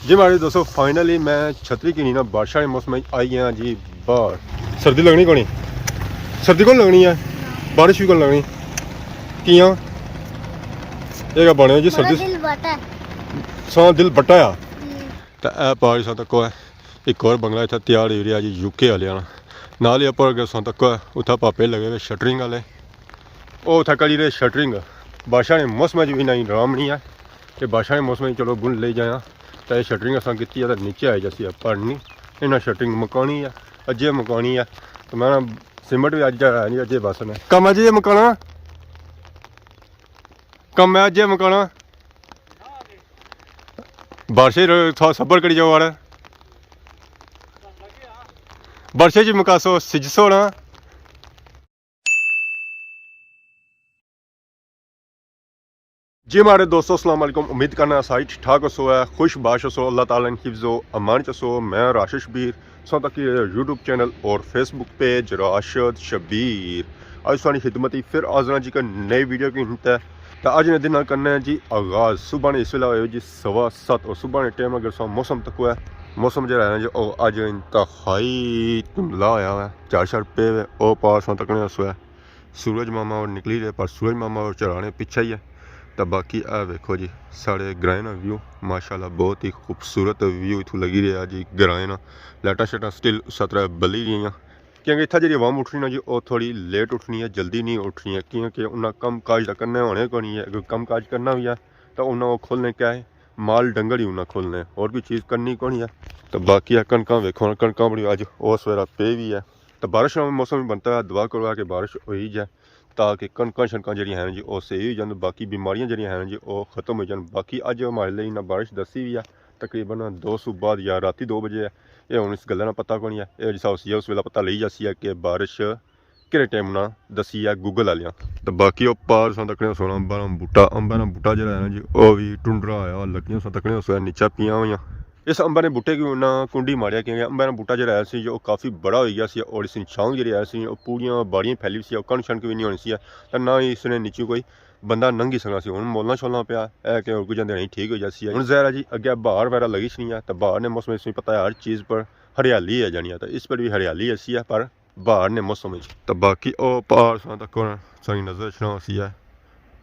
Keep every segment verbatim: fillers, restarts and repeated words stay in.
جی ماڑے دوستو، فائنلی میں چھتری کی نینا بارشاں نے موسم وچ آئی گیا جی باہر۔ سردی لگنی کونی؟ سردی کون لگنی ہے؟ بارش بھی کون لگنی؟ کیاں؟ یہ کیا بنے جی؟ سردی دل بٹا ہے۔ ساں دل بٹا آ۔ تے اے پار ساں تکو ہے، ایک اور بنگلہ اتھا تیار ہوئی رہیا جی یو کے والے آنا۔ نال ہی اپر اگر ساں تکو ہے، اتھا پاپے لگے ہوئے شٹرنگ والے۔ او اتھا کری رہے شٹرنگ۔ بارشاں نے موسم وچ بھی نہ آرام نہیں ہے۔ تے بارشاں نے موسم وچ چلو بن لے جایا، تے شٹرنگ اساں کیتی ہے، تے نیچے آئی جاسی ہے پانی۔ انہاں شٹرنگ مکانی ہے، اجے مکانی ہے۔ تے میں نا سیمنٹ بھی اج جا نہیں، اجے بس نے۔ کم اجے مکانا، کم ہے اجے مکانا۔ بارشیں رو-، تھوڑا صبر کری جاؤ یار۔ بارشیں جی مکاسو، سجسو نا۔ جی ماڑے دوستو، السلام علیکم۔ امید کرنا ساری ٹھیک ٹھاک ہوسو ہے، خوش باش ہوسو، اللہ تعالیٰ نے حفظ و امان چ ہوسو۔ میں راشد شبیر، سو تک یوٹیوب چینل اور فیس بک پیج راشد شبیر۔ اج ساری خدمت ہی پھر حاضر ہاں جی کہ نئی ویڈیو کی ہنتے۔ تے اج نے دن کرنے ہیں جی آغاز۔ صبح نے اس ویلے ہوئے جی سوا ست، اور صبح نے ٹائم اگر سو موسم تکو ہے، موسم جڑا ہے نا جی، او اج انتہائی دھندلا ہویا ہوا ہے، چار شار پے ہوئے، او پار سو تکنے اس ویلے سورج ماما اور نکلی رہے، پر سورج ماما اور چڑھانے پیچھے ہی ہے۔ تو باقی اے ویکھو جی، ساڑے گرائیں نا ویو، ماشاءاللہ بہت ہی خوبصورت ویو اتھوں لگی رہیا جی۔ گرائیں نا لائٹاں شائٹاں سٹل اس طرح بلی رہیاں، کیونکہ اتھا جڑی عوام اٹھنی نا جی، او تھوڑی لیٹ اٹھنی ہے، جلدی نہیں اٹھنی ہے، کیونکہ انہاں کم کاج دا کرنا ہونے کونی ہے۔ اگر کم کاج کرنا بھی ہے تو انہاں او کھولنے کیا ہے، مال ڈنگر ہی انہاں کھولنے، اور کوئی چیز کرنی کونی ہے۔ تو باقی اے کنکاں ویکھو نا، کنکاں بڑی اج او سویرا پے بھی ہے۔ تو بارش نا موسم بھی بنتا ہے، دعا کرو کہ بارش ہوئی جائے، تاکہ کنکاں شنکاں جڑیاں ہیں جی، او صحیح ہوئی جان، باقی بیماریاں جڑیاں ہیں جی، او ختم ہوئی جان۔ باقی اج ہمارے لیے انہاں بارش دسی ہوئی ہے، تقریباً دو صبح بعد یا راتی دو بجے ہے۔ یہ ہن اس گلا نا پتہ کونی ہے، یہ جسا ہوسی ہے اس ویلے پتہ لئی جاسی ہے کہ بارش کہڑے ٹائم نا دسی ہے گوگل والیاں۔ تو باقی او پار ساں تکنے سونا امباں نا بوٹا، امباں نا بوٹا جڑا ہے نا جی، او وی ٹنڈرا ہویا، لکڑیاں ساں تکنے سویا نیچا پیاں ہویاں۔ اس امباں نے بوٹے کی انہاں کنڈی ماریا، کیونکہ امباں نا بوٹا جڑا ہے سی جو کافی بڑا ہوئی گیا سی، اور اس نی چھاؤں جڑی ہے سی، او پوریاں باڑیاں پھیلی سی، او کنڈ شنڈ وی نہیں ہونی سی، تے نہ ہی اس نے نیچے کوئی بندہ ننگی سکنا سی۔ ہن مولنا شولنا پیا ہے کہ رک جاندے نہیں، ٹھیک ہو جاسی۔ ہن ظاہر ہے جی اگے بہار وغیرہ لگی شنی ہے، تے بہار نے موسم اس میں پتہ ہے ہر چیز پر ہریالی ہے جانی ہے، تے اس پر بھی ہریالی ایسی ہے، پر بہار نے موسم وچ۔ تے باقی او پار ساں تک ساڑی نظر اچھنا ہوسی ہے،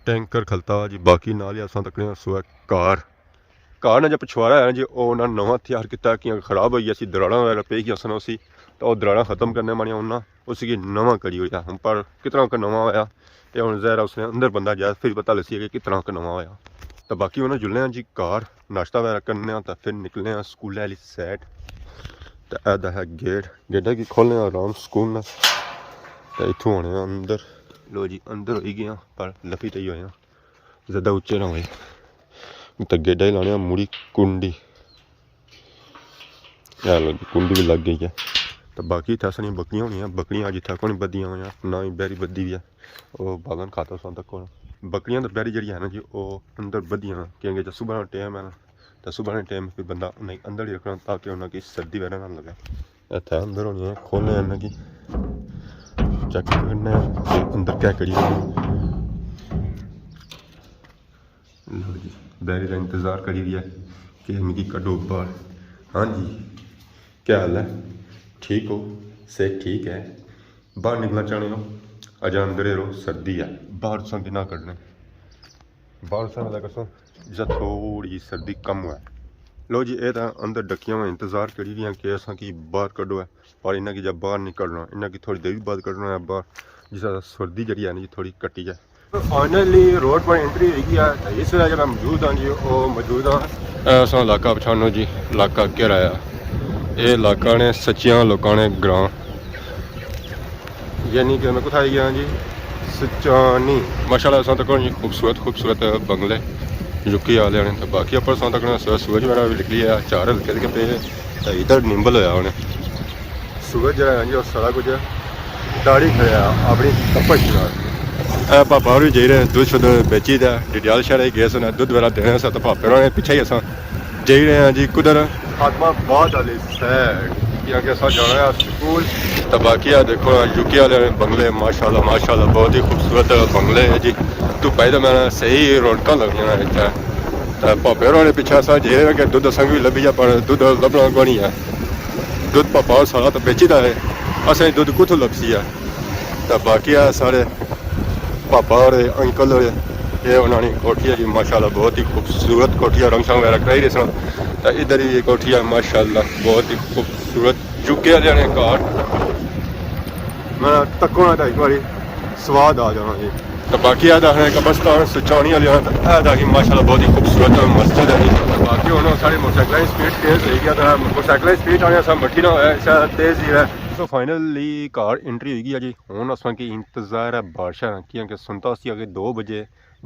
ٹینکر کھلتا ہوا جی۔ باقی نال ہی اساں تکنے سوئے کار، کار نے جو پچھوارا ہے نا جی، او انہاں نواں تیار کیتا، کیاں خراب ہوئی گیا سی، دراڑاں وغیرہ پئی گیاں سن اسی، تے او دراڑاں ختم کرنے مانیاں انہاں، اس کی نواں کری ہویا۔ ہن پر کتنا ک نواں ہویا، تے ہن ظاہر ہے اس نے اندر بندہ جائے، پھر پتہ لسی کہ کتنا ک نواں ہویا۔ تے باقی انہاں جلنے آں جی کار، ناشتہ وغیرہ کرنے آں، تے پھر نکلنے آں سکول آلی سائیڈ۔ تے اے دا ہے گیٹ، گیٹا کی کھولنے آں آرام سکون نال۔ تے اتھوں ہونے آں اندر۔ لو جی، اندر ہوئی گئے آں، پر لپی تے ہی ہوئے آں، زیادہ اچے نہ ہوئے۔ تے گیٹا ہی لانے آں مڑی کنڈی۔ اے لو جی، کنڈی بھی لگ گئی ہے۔ تے باقی اتھے اساں نیاں بکریاں ہونیاں، بکریاں اج اتھے کونی بدھیاں ہویاں، نہ ہی بیری بدھی ہوئی ہے۔ او بالن کھاتا ساں تک کون۔ بکریاں تے بیری جڑی ہے نا جی، او اندر بدھیاں، کیونکہ جب صبح نا ٹائم ہے نا، تے صبح نے ٹائم پھر بندہ انہیں اندر ہی رکھنا تاکہ انہیں کی سردی وغیرہ نہ لگے۔ اتھے اندر ہونی ہے، کھولنے ہیں انہیں کی، چیک کرنے ہیں کہ اندر کیا کری۔ لو جی، بیری دا انتظار کری رہیا کہ مکی کڈو باہر۔ ہاں جی، کیا حال ہے؟ ٹھیک ہو؟ صحت ٹھیک ہے؟ باہر نکلنا چاہنے ہو؟ اجا اندر ہی رہو، سردی ہے۔ باہر تساں کی نہ کڈنے۔ باہر تساں ویلا کرسو، جسا تھوڑی جی سردی کم ہوئے۔ لو جی، اے تاں اندر ڈکیاں ہوئے انتظار کری رہیاں کہ اساں کی باہر کڈو ہے۔ پر انہاں کی جب باہر نکلنا، انہاں کی تھوڑی دیر بعد کڈنا ہے باہر، جسا سردی جڑی ہے نا جی، تھوڑی کٹی جائے۔ فائنلی روڈ پر انٹری ہوئی گئی ہے، تے اس ویلے جڑا موجود ہاں جی، او موجود ہاں۔ اے اساں علاقہ پچھانو جی، علاقہ کیڑا ہے؟ اے علاقہ نے سچیاں لوکاں نے گراں، یعنی کہ میں کتھا آئی گیا جی؟ سچانی۔ ماشاءاللہ اساں تک جی خوبصورت خوبصورت بنگلے یو کے والے نے، تے باقی اپر اساں تک سورج وغیرہ بھی نکلی ہے، چار ہلکے ہلکے پے، تے ادھر نمبل ہویا ہونے۔ سورج جڑا ہے جی، او سارا کچھ داڑھی کھڑیا اپنی تپش نال۔ اے پاپا اور بھی جائی رہے ہیں، دودھ شدھ بیچی تے ڈڈیال شہر ہی گئے سن، دودھ وغیرہ دینے سا، تے پاپے ہوراں نے پچھے ہی اساں جائی رہے ہیں جی، کدھر؟ خادم آباد والی سائیڈ، کیونکہ اساں جانا ہے سکول۔ تے باقی آ دیکھو یو کے والے بنگلے، ماشاءاللہ، ماشاءاللہ، بہت ہی خوبصورت بنگلے ہے جی۔ تو پائی تے میں صحیح رونقاں لگنیاں اتھے۔ تے پاپے ہوراں نے پچھے اساں جے کہ دودھ اساں کی لبھی جا، پر دودھ لبھنا کوئی نہیں ہے۔ دودھ پاپا ہور سارا تو بیچی دا ہے، اساں کی دودھ کتھوں لبسی ہے؟ تے باقی ہے سارے پاپا اور انکل اور یہ انہوں نے کوٹھی ہے جی، ماشاءاللہ بہت ہی خوبصورت کوٹھی ہے، رنگ شنگ وغیرہ کرائی رہے سن۔ تے ادھر بھی یہ کوٹھی ہے ماشاءاللہ بہت ہی خوبصورت، یو کے والے نے گھر۔ میں تکو نا تے ایک باری سواد آ جانا جی۔ تے باقی اے دا ہے قبرستان سچانی والے، تے اے دا کہ ماشاءاللہ بہت ہی خوبصورت مسجد ہے جی۔ تے باقی ہن ساڑی موٹرسائیکل سپیڈ تیز ہوئی گیا، تے موٹرسائیکل سپیڈ آنے اساں مٹھی نہ ہویا، اساں تیز ہی ہے۔ تو فائنلی گھر انٹری ہوئی گئی ہے جی۔ ہن اساں کی انتظار ہے بارشاں نا، کیونکہ سنتا سی کہ دو بجے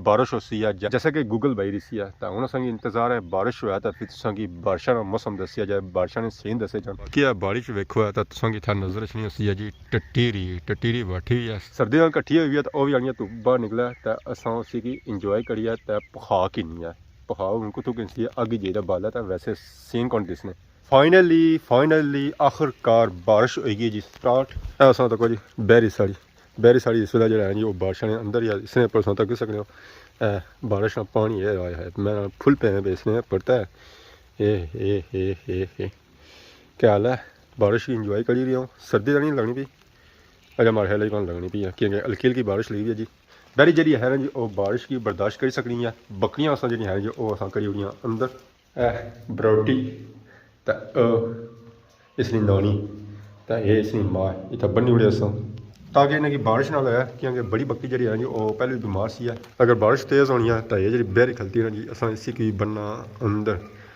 بارش ہوسی ہے، جیسا کہ گوگل بائی رہی سی ہے۔ تے ہن اساں کی انتظار ہے بارش ہویا تے پھر تساں کی بارشاں نا موسم دسیا جائے، بارشاں نے سین دسے جان۔ باقی اے بارش ویکھو ہے تے تساں کی اتھا نظر اچھنی ہوسی ہے جی، ٹٹی رہی، ٹٹی رہی باٹھی ہوئی ہے۔ سردی نال کٹھی ہوئی ہے تے او وی آنی ہے دھوپ باہر نکلا ہے تے اساں اسی کی انجوائے کریے تے پکھا کنی ہے۔ پکھا ہن کتھوں کنسی ہے، اگی جے دا بالا تے ویسے سین کون دسنے۔ فائنلی، فائنلی آخر کار بارش ہوئی گئی جی سٹارٹ۔ اے اساں تکو جی بحری ساڑی، بحری ساڑی اس ویلے جڑا ہے جی، او بارشاں نے اندر ہی اس نے پر اساں تکی سکنے ہو۔ اے بارش نا پانی اے آیا ہے، میں پھل پے ہیں اس نے پر تے۔ اے، اے، اے، اے، اے۔ کیا حال ہے؟ بارش کی انجوائے کری رہی ہوں، سردی تو نہیں لگنی پی؟ اجے ماڑے خیال ہے کون لگنی پی ہے، کیونکہ ہلکی ہلکی بارش لگی ہوئی ہے جی۔ بحری جڑی ہے نا جی، او بارش کی برداشت کری سکنی ہے۔ بکریاں اساں جڑی ہیں جی، او اساں کری اوڑیاں اندر۔ اے بروٹی تے او اس نی نانی تے اے اس نی ماں اتھا بنی اوڑے اساں، تاکہ انہاں کی بارش نہ لگے، کیونکہ بڑی بکری جڑی ہے جی او پہلے بیمار سی ہے۔ اگر بارش تیز ہونی ہے تے اے جڑی بحری کھلتی ہے نا جی، اساں اسی کی بننا اندر۔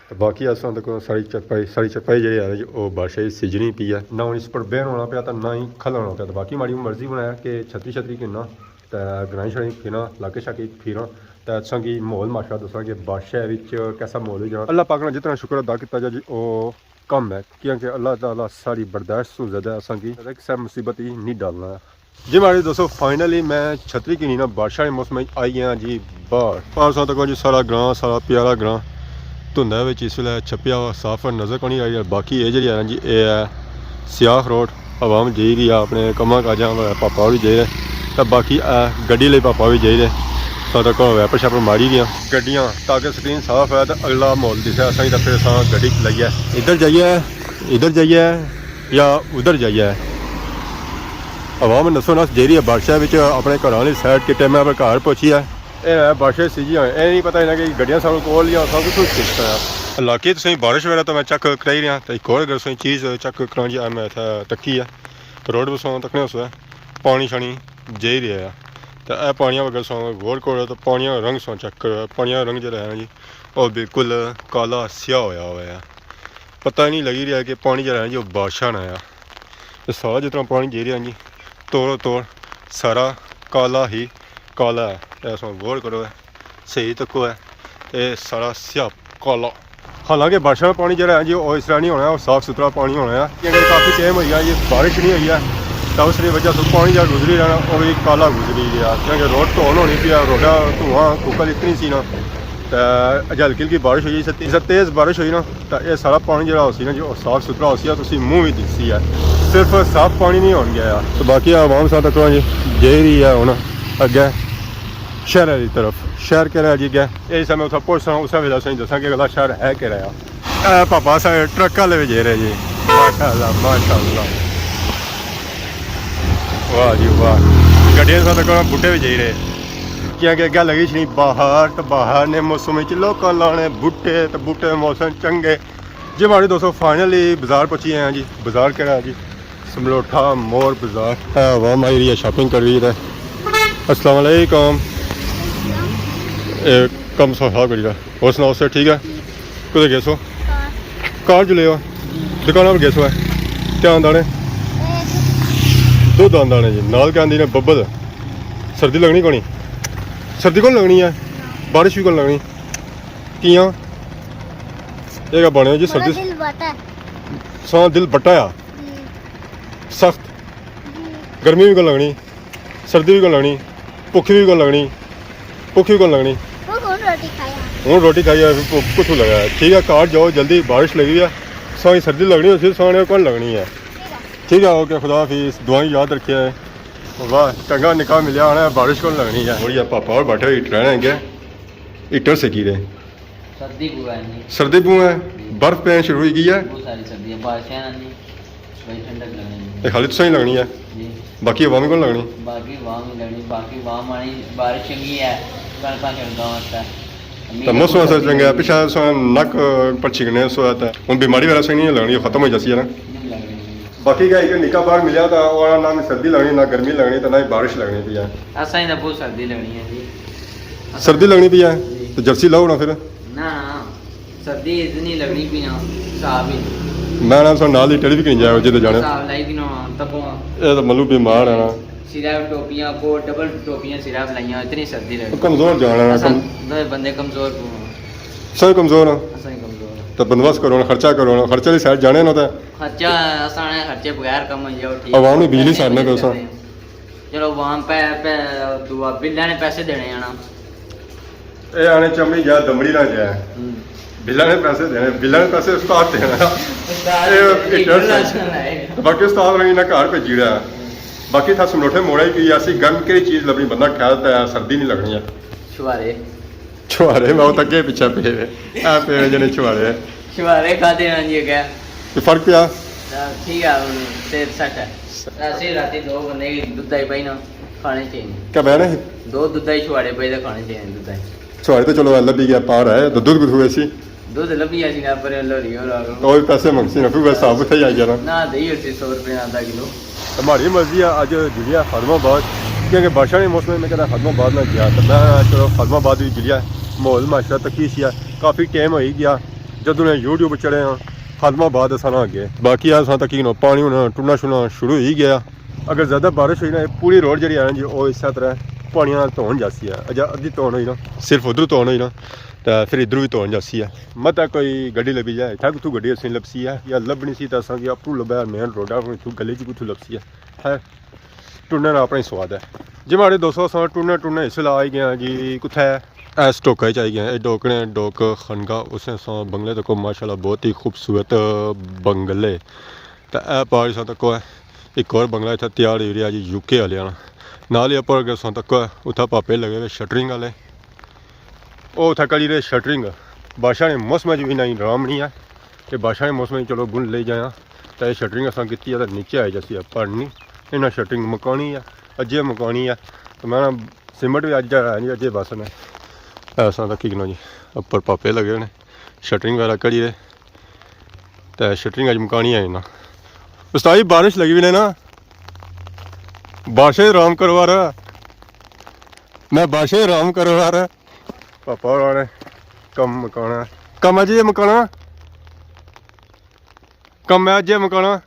تے باقی اساں تکو ساری چرپائی، ساری چرپائی جڑی ہے نا جی او بارشاں اچ سجنی پی ہے۔ نہ ہن اس پر بہن ہونا پیا تے نہ ہی کھلن ہونا پیا۔ تے باقی ماڑی مرضی بنایا کہ چھتری چھتری گھننا تے گرائیں شرائیں پھراں، علاقے شاقے پھراں، تے تساں کی ماحول ماشاءاللہ دساں کہ بادشاہ وچ کیسا ماحول ہوئی جانا۔ اللہ پاک نے جتنا شکر ادا کیتا جا جی، او کم ہے، کیونکہ اللہ تعالیٰ ساری برداشت سوں زیادہ اساں کی کسے مصیبت ہی نہیں ڈالنا ہے۔ جی ماڑے دوستو، فائنلی میں چھتری کی نہیں نا بارشاں نے موسم وچ آئی گیا جی باہر۔ باہر ساں تکو جی سارا گراں، سارا پیارا گراں دھندا وچ اس ویلے چھپیا ہوا، صاف نظر کونی آئی۔ باقی اے جڑی ہے نا جی، اے ہے سیاخ روڈ۔ عوام جائی رہی ہے اپنے کماں کاجاں، پاپا بھی جائی رہے، تے باقی اے گڈی لئی پاپا بھی جائی رہے۔ ساں تکو ویپر شیپر ماری رہیاں گڈیاں، تاکہ سکرین صاف ہے تے اگلا ماحول دسے اساں کی، تے پھر اساں گڈی چلائیے ادھر جائیے، ادھر جائیے یا ادھر جائیے۔ عوام نسو نس جائی رہی ہے بارشاں وچ، اپنے گھراں والی سائیڈ کے ٹائم پر گھر پہنچی ہے۔ اے ہے بارشاں سیجی ہوئے، اے نہیں پتہ انہاں کی گڈیاں ساروں کول یا اساں کتھوں سکتا ہے۔ حالانکہ تساں بارش وغیرہ تو میں چیک کرائی رہا، تے ایک اور اگر تساں چیز چیک کراں جی، اے میں اتھا تکی ہے، روڈ پر ساں تکنے اس پانی شانی جائی رہیا ہے۔ تے اے پانیاں اگر ساں غور کرو تو پانیاں رنگ ساں چیک کرو، پانیاں رنگ جڑا ہے نا جی، او بالکل کالا سیاہ ہویا ہوا ہے۔ پتہ نہیں لگی رہیا کہ پانی جڑا ہے جی، او بارشاں نا آیا۔ تے سارا جتنا پانی جائی رہیا جی، توڑو توڑ سارا کالا ہی کالا ہے۔ اے ساں غور کرو، اے صحیح تکو ہے، اے سارا سیاہ کالا۔ حالانکہ بارشاں نا پانی جڑا ہے جی، او اس طرح نہیں ہونا، او صاف ستھرا پانی ہونا ہے۔ کیونکہ کافی ٹائم ہوئی گیا، یہ بارش نہیں ہوئی ہے، تو اس کی وجہ سے پانی جڑا گزری رہنا، او بھی کالا گزری گیا۔ کیونکہ روڈ تو ہون ہونی پیا، روڈا دھواں کوکل اتنی سی نا، تے اجے ہلکی ہلکی بارش ہوئی، اس سے تیز بارش ہوئی نا، تے اے سارا پانی جڑا ہوسی نا جی، او صاف ستھرا ہوسی، تسی منہ وی دسی ہے۔ صرف صاف پانی نہیں ہون گیا۔ تے باقی عوام ساں تکو جی، جائی رہی ہے ہن اگے شہر کی طرف۔ شہر کہڑا ہے جی اگے؟ اے سمے اتھا پہنچساں، اس ویلے اساں دساں کہ اگلا شہر ہے کہڑا ہے۔ اے پاپا ساڑے ٹرک والے بھی جائی رہے جی۔ ماشاءاللہ، ماشاءاللہ۔ واہ جی واہ۔ گڈیاں ساں تکو بوٹے بھی جائی رہے۔ کیونکہ اگے لگی شنی باہر، تے باہر نے موسم وچ لوکاں لانے بوٹے، تے بوٹے موسم چنگے۔ جی ماڑے دوستو، فائنلی بازار پہنچی گئے ہیں جی۔ بازار کہڑا ہے جی؟ سملوٹھا مور بازار۔ اے عوام آئی رہی ہے، شاپنگ کری رہی ہے۔ السلام علیکم۔ اے کم سا کری رہا۔ اور سناؤ سر، ٹھیک ہے؟ کدھر گئے سو؟ کار جو لے ہو؟ دکاناں پر گئے سو ہے؟ کیا آندا نے؟ دودھ آندا نے جی۔ نال کیا آندی نے؟ ببل۔ سردی لگنی کونی؟ سردی کون لگنی ہے؟ بارش بھی کون لگنی؟ کیاں؟ یہ کیا بنے جی؟ سردی دل بٹا ہے۔ ساں دل بٹا آ۔ سخت۔ گرمی بھی کون لگنی؟ سردی بھی کون لگنی؟ بھکھ بھی کون لگنی؟ بھکھ بھی کون لگنی؟ ہن روٹی کھائی ہے، پھر بھکھ کتھوں لگا ہے؟ ٹھیک ہے، گھر جاؤ جلدی، بارش لگی ہے۔ ساں سردی لگنی ہوسی، ساں نے کون لگنی ہے؟ ٹھیک ہے، اوکے، خدا حافظ، دعائیں یاد رکھیا ہے۔ واہ، چنگا نکاح ملیا ہونا ہے، بارش کون لگنی ہے؟ اور یہ پاپا اور بیٹھے ہوئے ہیٹر ہیں کہ ہیٹر سیکی رہے۔ سردی بہوں ہے جی۔ سردی بہوں ہے؟ جی۔ برف پین شروع ہوئی گئی ہے؟ بہت ساری سردی ہے، بارشیں آنی، بڑی ٹھنڈک لگنی ہے۔ یہ خالی تساں ہی لگنی ہے؟ جی۔ باقی عوام کون لگنی؟ باقی عوام ہی لگنی، باقی عوام آنی، بارش چنگی ہے، کنکاں شنکاں واسطے۔ امید تو ہے موسم بہت اثر سردی چنگا ہے، لگنی۔ پچھا تساں نک پرچھی کنے سو ہے، ہن بیماری وغیرہ سے نہیں لگنی، ختم ہو جاسی ہے نا؟ نہیں لگنی۔ باقی کیا ایک نکا باہر ملیا تھا، اور نہ سردی لگنی، نہ گرمی لگنی، تو نہ ہی بارش لگنی پئی ہے۔ اساں ہی نا بہت سردی لگنی ہے جی۔ سردی لگنی پئی ہے؟ جی۔ تو جرسی لاؤ نا پھر۔ نہ، سردی اتنی لگنی پئی نا، حساب ہی نہیں۔ میں نا سو نال ہی ٹیلی وی کہیں جایا جے تے جانے۔ حساب لائی گنو تکو۔ اے تو ملو بیمار ہے نا۔ سرا ٹوپیاں، کوٹ ڈبل ٹوپیاں سرا لائیاں، اتنی سردی لگنی۔ کمزور جانا ہے، اساں کم- دوئے بندے کمزور کو۔ سب کمزور ہیں۔ اساں ہی کمزور ہیں۔ تو بندوبست کرو نا، خرچہ کرو نا، خرچے دی سائیڈ جانے نا تے۔ خرچہ اساں نے خرچے بغیر کم ہوئی جاؤ، ٹھیک۔ عوام نے بجلی سارنے پہ اساں۔ چلو عوام پہ، پہ دعا بلاں نے پیسے دینے آنا۔ اے آنے چمڑی جا دمڑی نہ جائے۔ ہوں۔ بلاں نے پیسے دینے، بلاں نے پیسے استاد دینا۔ استاد اے دینے، اٹرسٹ ہے۔ استاد دینے۔ باقی استاد نے انہاں گھر بھیجی رہا۔ ہوں۔ باقی تھا سملوٹھے موڑا ہی پی اسی گرم کہڑی چیز لبنی، بندہ کھیل تے سردی نہیں لگنی ہے۔ چھوارے۔ چھوارے، میں وہ تکے پیچھے پے ہوئے۔ اے پے ہوئے جنے چھوارے۔ چھوارے کھاتے ہیں جی اگے۔ کوئی فرق پیا؟ ہاں، ٹھیک ہے، ہن صحت سیٹ ہے۔ ایسے ہی راتی دو بندے کی دودھ دہی پائی نا کھانے چاہیے۔ کیا بہن ہے؟ دو دودھ دہی چھوارے پائی تے کھانے چاہیے دودھ دہی۔ چھوارے تو چلو اللہ بھی گیا پار ہے، تو دودھ کتھوں ایسی؟ دودھ لبھی اسی نا پر لوری ہو رہا۔ او پیسے منگسی نا، پھر بس صاحب اتھے ہی آئی جانا۔ نہ، دہی ہوسی سو روپے آدھا کلو۔ ہماری مرضی ہے اج جڑیا فاطمہ آباد، کیونکہ بارشاں نے موسم میں کہتا فاطمہ آباد نہ گیا، تو میں چلو فاطمہ آباد بھی جڑیا، ماحول معاشرہ تکی سی ہے، کافی ٹائم ہوئی گیا جدوں نے یوٹیوب چڑھے ہاں، فاطمہ آباد اساں نہ گئے۔ باقی اساں تکی نو پانی ہن ٹرنا شرنا شروع ہوئی گیا۔ اگر زیادہ بارش ہوئی نا، یہ پوری روڈ جڑی ہے نا جی، وہ اس طرح پانیاں نال دھون جاسی ہے۔ اجا ادھی دھون ہوئی نا، صرف ادھر دھون ہوئی نا، تے پھر ادھر بھی دھون جاسی ہے۔ مت کوئی گڈی لبھی جائے، اتھا کتھوں گڈی اسی لبسی ہے، یا لبنی سی تے اساں کی اپروں لبھے مین روڈ ہے، اتھوں گلی چ کتھوں لبسی ہے۔ خیر، ٹرنے نا اپنا ہی سواد ہے۔ جی ماڑے دوستو، اساں ٹرنے ٹرنے اس ویلے آئی گئے ہاں جی، کتھے ہے؟ اس ڈوکے چ آئی گئے ہاں۔ اے ڈوک نے ڈوک خنگا، اس نے اساں بنگلے تکو ماشاءاللہ بہت ہی خوبصورت بنگلے۔ تے اے پار اساں تکو ہے، ایک اور بنگلہ اتھا تیار ہوئی رہیا جی یو کے آلیاں نا۔ نال ہی اپر اگر اساں تکو ہے، اتھا پاپے لگے ہوئے شٹرنگ آلے۔ او اتھا کری رہے شٹرنگ۔ بارشاں نے موسم اچ وی انہاں کی رام نی ہے کہ بارشاں نے موسم اچ چلو گن لے جایا، تے اے شٹرنگ اساں کیتی ہے تے نیچے آئی جاسی ہے پانی۔ انہاں شٹرنگ مکانی ہے، اجے مکانی ہے۔ تے میں نا سیمنٹ وی اج جا ہے جی، اجے بس نے۔ ایسا تکی کنو جی، اپر پاپے لگے ہوئے نے، شٹرنگ وغیرہ کری رہے۔ تے شٹرنگ اج مکانی ہے انہاں۔ استاد جی، بارش لگی ہوئی نے نا، بارشیں رام کروا رہا۔ میں بادشاہ رام کرو یار۔ پاپا ہوراں نے کم مکانا۔ کم ہے جی یہ مکانا۔ کم ہے جی یہ مکانا۔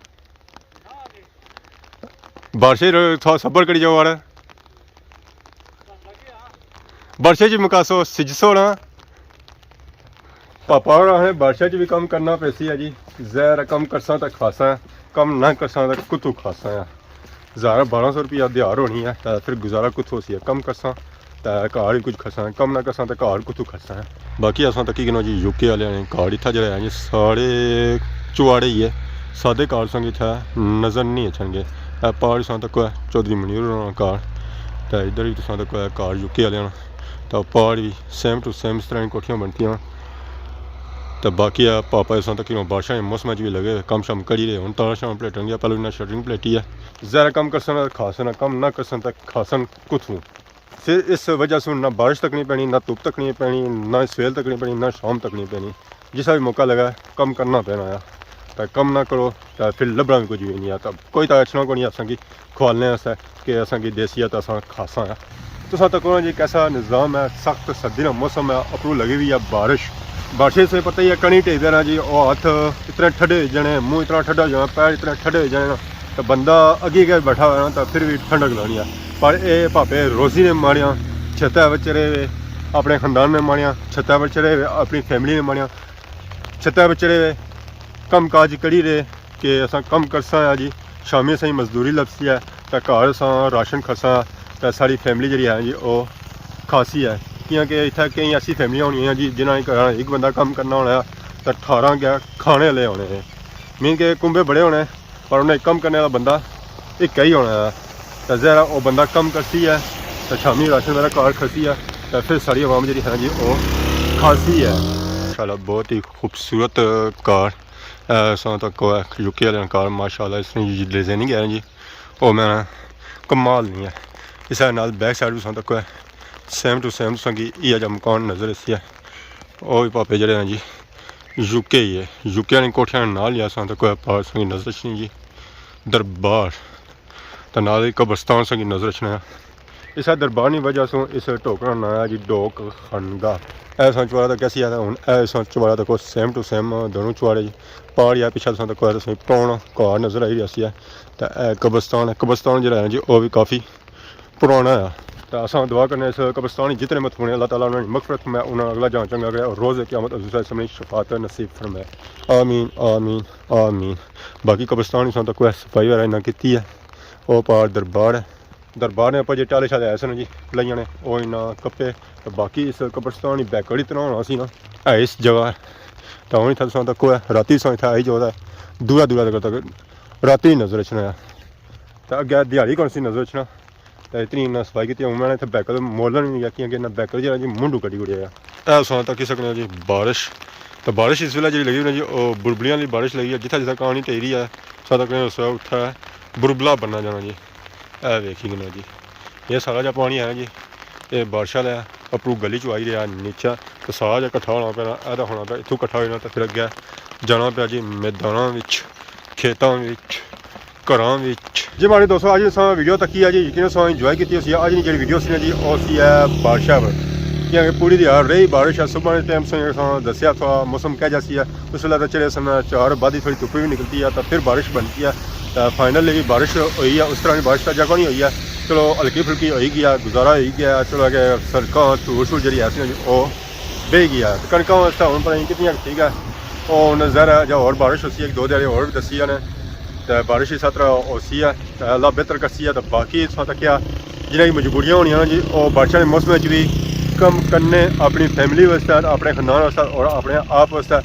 بادشاہ رو-، تھوڑا صبر کری جاؤ یار۔ بادشاہ جی مکاسو سجسو نا۔ پاپا ہوراں نے بادشاہ جی بھی کم کرنا پیسی ہے جی۔ ظاہر ہے کم کرساں تے کھاساں، کم نہ کرساں تے کتھوں کھاساں۔ ہزار بارہ سو روپیہ دیہاڑ ہونی ہے، تے پھر گزارا کتھوں سی؟ کم کرساں تے گھر ہی کچھ کھساں، کم نہ کرساں تے گھر کتھوں کھساں؟ باقی اساں تکی گنو جی یو کے آلیاں نے گھر اتھا جیہڑا ہے جی سارے چواڑے ہی ہے، سادے گھر سنگ اتھا نظر نہیں اچھن گے۔ اے پار اساں تکو ہے چودھری منیر ہوراں نا گھر، تے ادھر وی تساں تکو ہے گھر یو کے آلیاں نا، تے پار وی سیم ٹو سیم اس طرح نی کوٹھیاں بنتیاں۔ تے باقی ہے پاپا اساں تکی گنو بارشاں نے موسم اچ وی لگے ہوئے کم شم کری رہے، ہن تاراں شاراں پلیٹن گیا، پہلے انہاں شٹرنگ پلیٹی ہے۔ ظاہر کم کرسن تے کھاسن، کم نہ کرسن تے کھاسن کتھوں؟ پھر اس وجہ سے نہ بارش تکنی پینی، نہ دھوپ تکنی پینی، نہ سویل تکنی پینی، نہ شام تکنی پینی۔ جسا بھی موقع لگا کم کرنا پینا آ۔ تے کم نہ کرو تے پھر لبھنا بھی کچھ بھی نہیں آ۔ تے کوئی تے اچھنا کونی اساں کی کھوالنے آستے کہ اساں کی دیسی آ تے اساں کھاساں آ۔ تساں تکو نا جی کیسا نظام ہے، سخت سردی نا موسم ہے، اپروں لگی ہوئی ہے بارش۔ بارشیں سے پتہ ہی ہے کݨی ٹھیک ہے نا جی، او ہتھ اتنے ٹھڈے ہوئی جانے، منہ اتنا ٹھڈا ہوئی جانا، پیر اتنے ٹھڈے ہوئی جانے نا، تے بندہ اگے گئے بیٹھا ہویا نا تے پھر بھی ٹھنڈک لانی ہے۔ پر اے پاپے روزی نے ماریاں، چھتہ پر چڑھے ہوئے، اپنے خاندان نے ماریاں، چھتہ پر چڑھے ہوئے، اپنی فیملی نے ماریاں، چھتہ پر چڑھے ہوئے، کم کاج کری رہے۔ کہ اساں کم کرساں آ جی، شامی اساں کی مزدوری لبسی ہے، تے گھر اساں راشن کھساں، تے ساری فیملی جیہڑی ہے جی، او کھاسی ہے۔ کیونکہ اتھے کئی ایسی فیملیاں ہونیاں جی، جنہاں نے گھراں ایک بندہ کم کرنا ہونا ہے، تے اٹھارہ گیا کھانے والے ہونے ہیں۔ مین کہ کنبے بڑے ہونے، پر انہیں کم کرنے والا بندہ ایک ہی ہونا ہے۔ تے ظاہر ہے، او بندہ کم کرسی ہے، تے شامی راشن وغیرہ گھر کھسی ہے، تے پھر ساری عوام جیہڑی ہے نا جی، او کھاسی ہے۔ ماشاءاللہ، بہت ہی خوبصورت کار۔ اے ساں تک یو کے والے کار، ماشاءاللہ، اس نے ڈیزائننگ ہے جی، او میں کمال نہیں ہے۔ اس نال بیک سائیڈ بھی ساں تک سیم ٹو سیم تساں کی یہ جا مکان نظر اسی ہے۔ او بھی پاپے جڑے ہیں جی، یو کے ہی ہے، یو کے والی کوٹھیاں نال ہی اساں تک پار ساں کی نظر اچھنی جی۔ دربار تے نال ہی قبرستان ساں کی نظر اچھنا ہے۔ اس دربار نی وجہ سوں اس ٹوکرا ناں ہے جی ڈوک خانگاہ۔ اے ساں چوارا تک کیسی ہے، ہن اے ساں چوارا تک سیم ٹو سیم دونوں چوارے جی۔ پار یا پیچھے ساں تک ہے، تساں پرانا گھر نظر آئی رہیا سی ہے۔ تے اے قبرستان ہے، قبرستان جڑا ہے جی، او بھی کافی پرانا ہے۔ تے اساں دعا کرنے اس قبرستان وچ جتنے مدفون ہیں، اللہ تعالیٰ انہاں دی مغفرت فرمائے، انہاں اگلا جہان چنگا کرے اور روز قیامت حضور صلی اللہ علیہ وسلم دی شفاعت نصیب فرمائے۔ آمین، آمین، آمین۔ باقی قبرستان وچ ساں تک کوئی صفائی وغیرہ انہاں کیتی ہے۔ او پار دربار ہے۔ دربار نے اپر جے ٹالے شالے آئے سن جی، لائیاں نے، او انہاں کپے۔ تے باقی اس قبرستان وچ بیکڑ اتنا ہونا سی نا، ہے اس جگہ۔ تے ہن اتھا تساں تک کوئی راتی ساں اتھا آئی جو ہے، دورا دورا تک، تک راتی نظر اچھنا ہے۔ تے اگے دیہاڑی کون سی نظر اچھنا۔ تے اتنی انہاں صفائی کیتی، ہن میں اتھے بیکل مولن نہیں گیا، کیونکہ انہاں بیکل جڑا جی منڈو کڈی اڑیا ہے۔ اے ساں تک سکنے جی بارش، تے بارش اس ویلے جڑی لگی ہوئی نا جی، او بڑبڑیاں والی بارش لگی ہے، جتھا جتھا کہانی ٹہری ہے، ساں تک اس ویلے اتھا بڑبڑا بننا جانا جی۔ اے ویکھی گنا جی، یہ سارا جا پانی ہے نا جی، یہ بارشاں دا اپروں گلی چوں آئی رہیا نیچے، تے سارا جا کٹھا ہونا پیا، اے تے ہونا پیا، اتھوں کٹھا ہونا تے پھر اگے جانا پیا جی میداناں وچ، کھیتاں وچ، گھراں وچ۔ جی ماڑے دوستو، اج اساں ویڈیو تکی ہے جی، یقیناً اساں انجوائے کیتی ہوسی۔ اج نی جیڑھی ویڈیو سی نا جی، او سی ہے بارشاں پر، کیونکہ پوری دیہاڑ رہی بارش ہے۔ صبح نے ٹائم ساں اساں دسیا تھا موسم کہہ جا سی ہے، اس ویلے تے چڑھے سن چار بعد ہی تھوڑی دھوپ بھی نکلتی ہے، تے پھر بارش بنتی ہے۔ تے فائنلی بھی بارش ہوئی ہے، اس طرح نی بارش تے جگہ نہیں ہوئی ہے، چلو ہلکی پھلکی ہوئی گیا، گزارا ہوئی گیا۔ چلو اگے سڑکاں دھوڑ شوڑ جیڑھی ہے سی نا جی، او بہی گیا۔ تے کنکاں واسطے ہن پتہ نہیں کتنی ٹھیک ہے۔ او ہن ظاہر ہے جے ہور بارش ہوسی، ایک دو دیہاڑے ہور بھی دسی جانے۔ تے بارش اس طرح ہوسی ہے، تے اللہ بہتر کرسی ہے۔ تے باقی تساں تکیا جنہاں کی مجبوریاں ہونیاں نا جی، او بارشاں دے موسم وچ بھی کم کرنے اپنی فیملی واسطے، اپنے خاندان واسطے اور اپنے آپ واسطے۔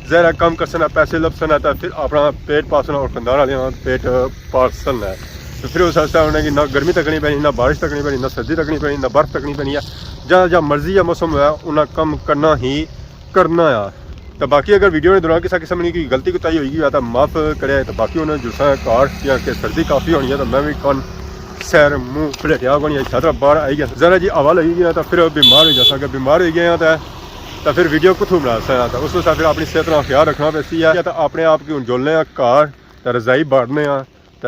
ظاہر ہے کم کرسن، پیسے لبسن تے پھر اپنا پیٹ پالسن اور خاندان والے نا پیٹ پالسن ہے۔ تے پھر اس واسطے انہیں کی نہ گرمی تکنی پینی، نہ بارش تکنی پینی، نہ سردی تکنی پینی، نہ برف تکنی پینی ہے۔ جہاں جہاں مرضی ہے موسم ہویا، انہاں کم کرنا ہی کرنا آ۔ تے باقی اگر ویڈیو نے دوران کسا قسم نی کوئی غلطی کوتاہی ہوئی گئی ہے تے معاف کرے۔ تے باقی انہاں جلساں کار، کیاں کہ سردی کافی ہونی ہے، تے میں بھی کن سیر منہ پلیٹیا کونی، چھترا باہر آئی گیا۔ ذرا جی ہوا لگی گئی نا تے پھر بیمار ہوئی جاساں، اگر بیمار ہوئی گئے ہاں تے، تے پھر ویڈیو کتھوں بنا ساں؟ تے اس واسطے پھر اپنی صحت نا خیال رکھنا پیسی ہے۔ تے اپنے آپ کی ہن جلنے آں کار، تے رضائی باڑنے آں، تے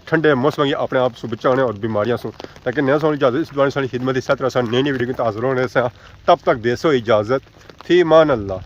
ٹھنڈے موسم کی اپنے آپ سوں بچانے اور بیماریاں سوں۔ تاکہ نیا سونی اجازت، اس دوران سانی خدمت دی صحت رساں، نئی نئی ویڈیو کی حاضر ہونے سے۔ تب تک دیسو اجازت، فی امان اللہ۔